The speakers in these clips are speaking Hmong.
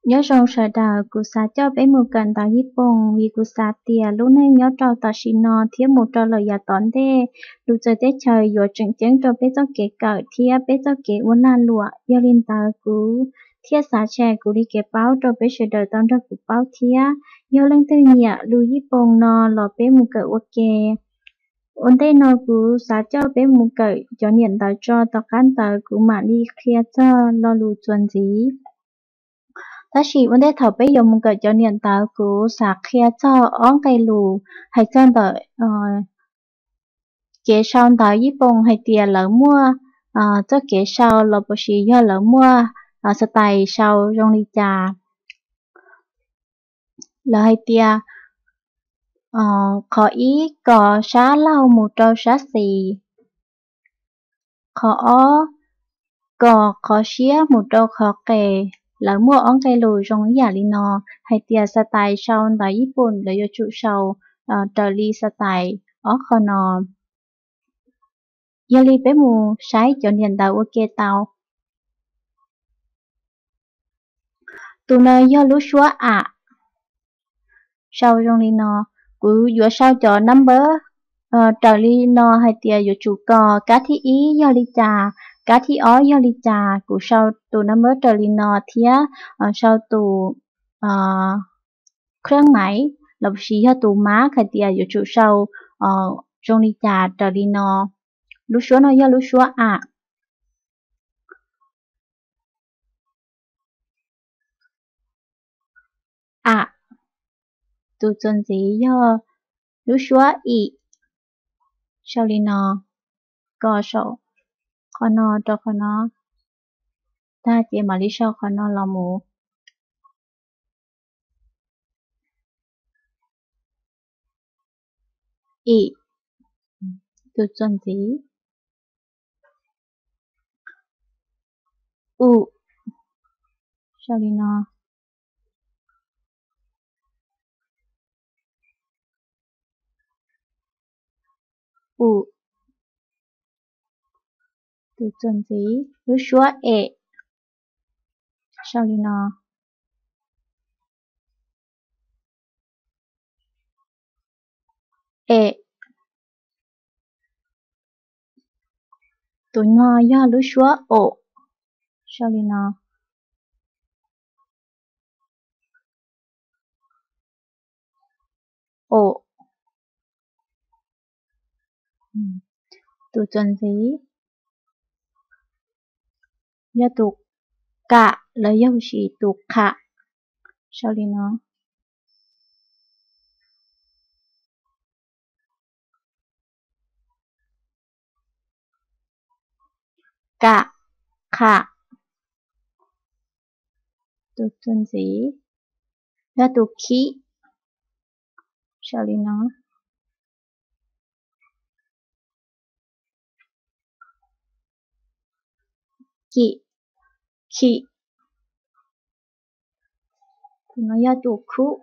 Nyob zoo sawv daws, kuv xav coj peb mus kawm ntawv Yij Pooj vim kuv xav tias lub neej nyob rau tam sim no thiab mus rau lawm yav tom ntej, lus txawv teb chaws yuav tseem ceeb rau peb txoj kev kawm thiab peb txoj kev ua lag luam. Yog li ntawd kuv thiaj xav share kuv li kev paub rau peb sawv daws tau nrog kuv paub thiab. Yog leej twg nyiam lus Yij Pooj no los peb mus kawm ua ke. Ua ntej no kuv xav coj peb mus kawm cov niam ntawv tso, tom qab ntawd kuv mam li qhia txog lo lus txuas ntxiv. Tab sis ua ntej thaum peb yuav mus kawm cov niam ntawv, kuv xav qhia txog ob nqe lus hais txog ntawm kev sau ntawv Yij Pooj hais tias lawv muaj txoj kev sau los puas sis yog lawv muaj style sau zoo li cas. Lawv hais tias qhov ib, kos sab laug mus rau sab xis. Qhov ob, kos qhov siab mus rau qhov qes. Lawv muaj ob nqe lus zoo ib yam li no, hais tias style sau ntawv Yij Pooj lawv yuav tsum sau raws li style ob qho no. Yog li peb mus saib cov niam ntawv ua ke tau. Tus no yog lub suab am, sau zoo li no. Kuv yuav sau cov number raws li no hais tias yuav tsum kos kab thib ib yog li cas, kab thib ob yog li cas. Kuv sau tus number raws li no thiab sau tus khab maiv los sis yog tus mab hais tias yuav tsum sau zoo li cas raws li no. Lub suab no yog lub suab am. Am. Tus txuas ntxiv yog lub suab im, sau li no, kos saum qhov no rau qhov no, tag ces mam li sau qhov no los mus. Im. Tus txuas ntxiv. Um. Sau li no. Um. Tus txuas ntxiv, lub suab em, sau li no. Em. Tus no yog lub suab om, sau li no. Om. Tus txuas ntxiv yog tus kam los yog sis tus qham, sau li no. Kam, qham. Tus txuas ntxiv yog tus khib, sau li no. Kim, khim. Tus no yog tus khub,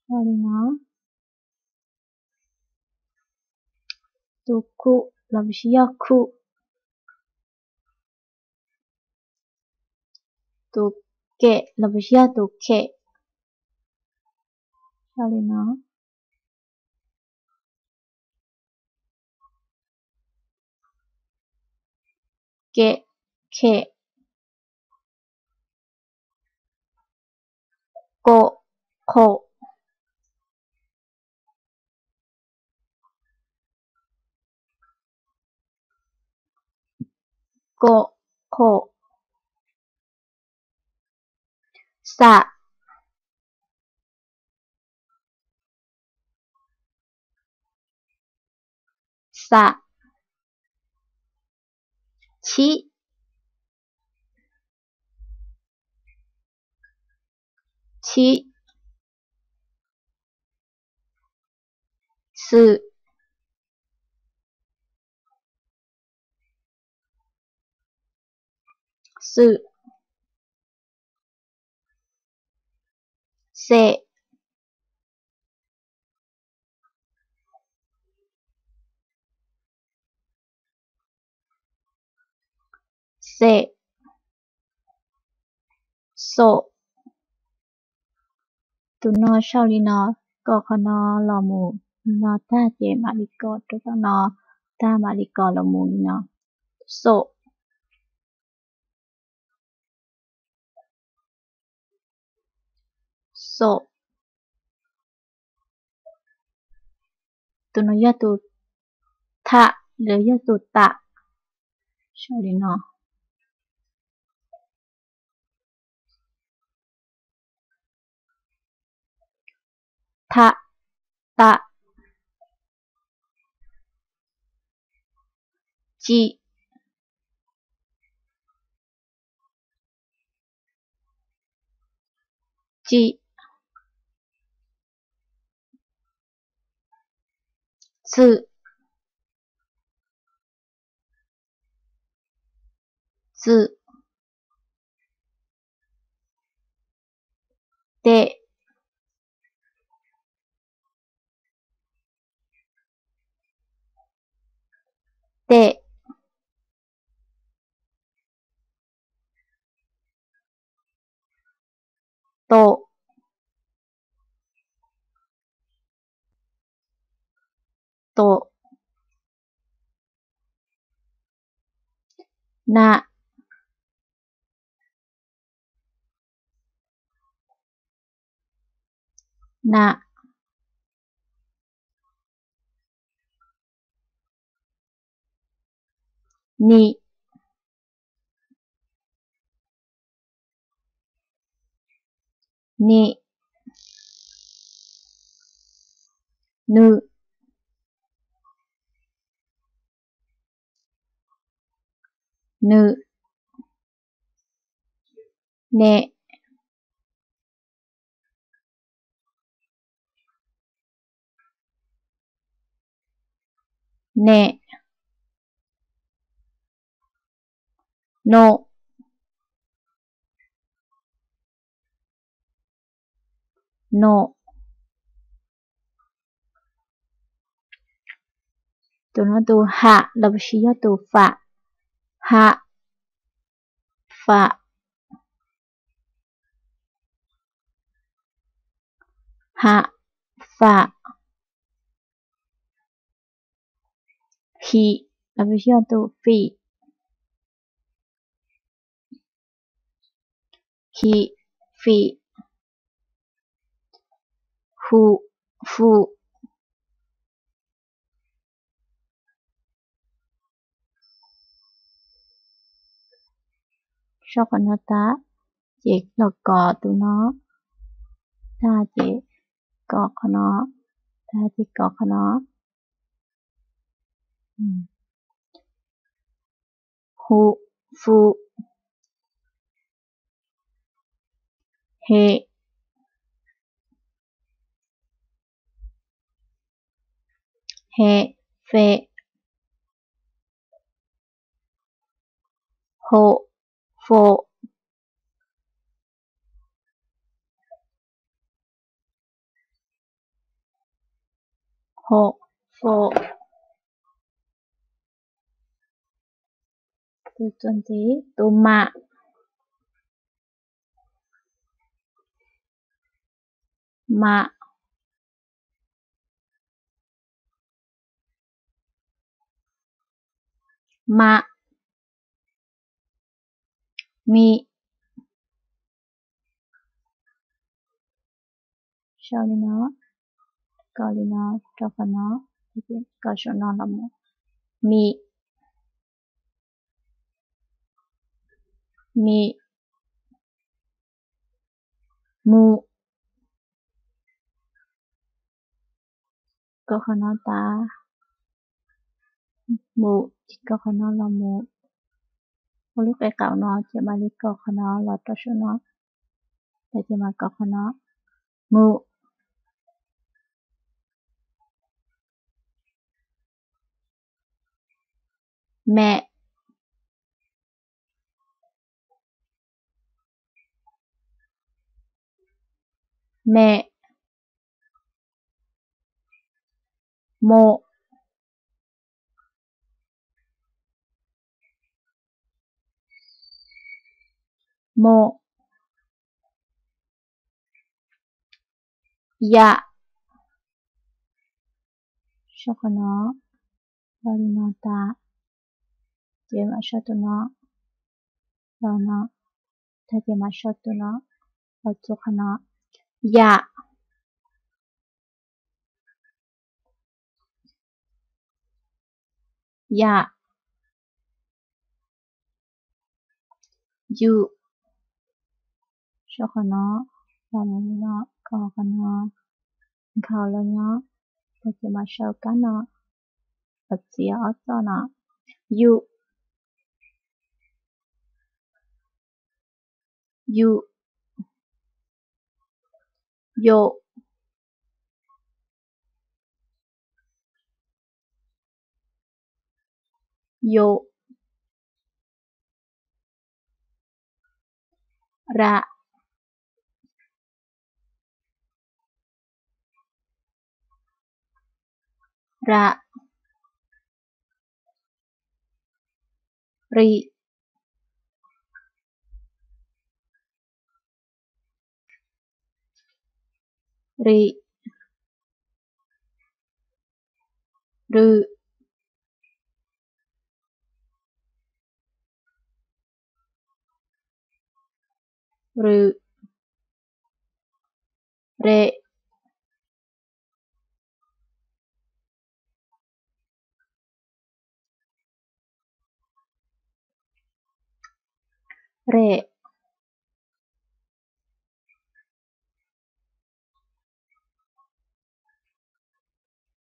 sau li no. Tus khum los sis yog khum. Tus kem los sis yog tus khem, sau li no. Kem, khem. Kom, khom. Kom, khom. Xam, xam. Chim, chim. Xwm, xwm. Xem, Xem, xom. Tus no sau li no, kos qhov no los mus li no tag ces mam li kos rau tom no tag, mam li kos los mus li no. Xom, xom. Tus no yog tus tham, lawv yog tus tam. Sau li no. Tham, tam. Cim, cim. Txwm, txwm. Tem, tem. Tom, tom. Nam, nam. Nim, nim. Nwm, nwm. Nem, nem. Nom, nom. Tus no tus ham los sis yog tus fam. Ham, fam. Ham, fam. Him los sis yog tus fim. Him, fim. Hum, fum. Sau qhov no tag ces los kos tus no, tag ces kos qhov no, tag ces kos qhov no. Hum, fum. Hem, hem, fem. Hom, fom. Hom, fom. Tus txuas ntxiv, tus mam. Mam, mam. Mim. Sau li no, kos li no rau qhov no, kos saum no los mus. Mim, mim. Mum, kos qhov no tag. Mum, ces kos qhov no los mus. Ua lub qe qaum no ces mam li kos qhov no los rau saum no, ces mam kos qhov no. Mum. Mem, mem. Mom, Mo. Ya. Sau qhov no, los li no tas, ces mam sau tus no, los no, tag ces mam sau tus no, los txug qhov no. Ya. Ya. Yu. Sau qhov no, los li no, kom qhov no nkhaus los nyob, tag ces mam sau kab no, los txiav ob txoj no. Yu. Yu. Yo. Yo. Ra. Ra. Ri. Ri. Rw. Rw. Re. Re.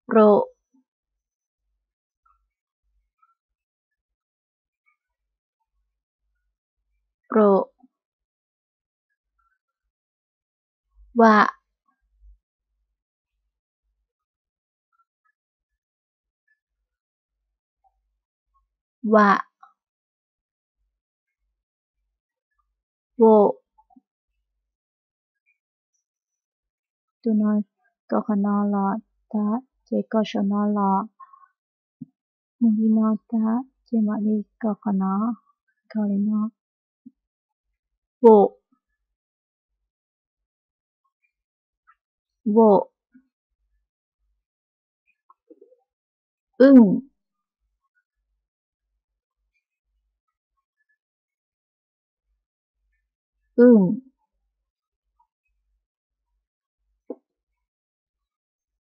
Ro. Ro. Va. Va. Vo. Tus no, koj qhov no los tag ces koj saum no los mus li no tag ces mam li koj qhov no, koj li no. Vo. Vo. Wj. Wj.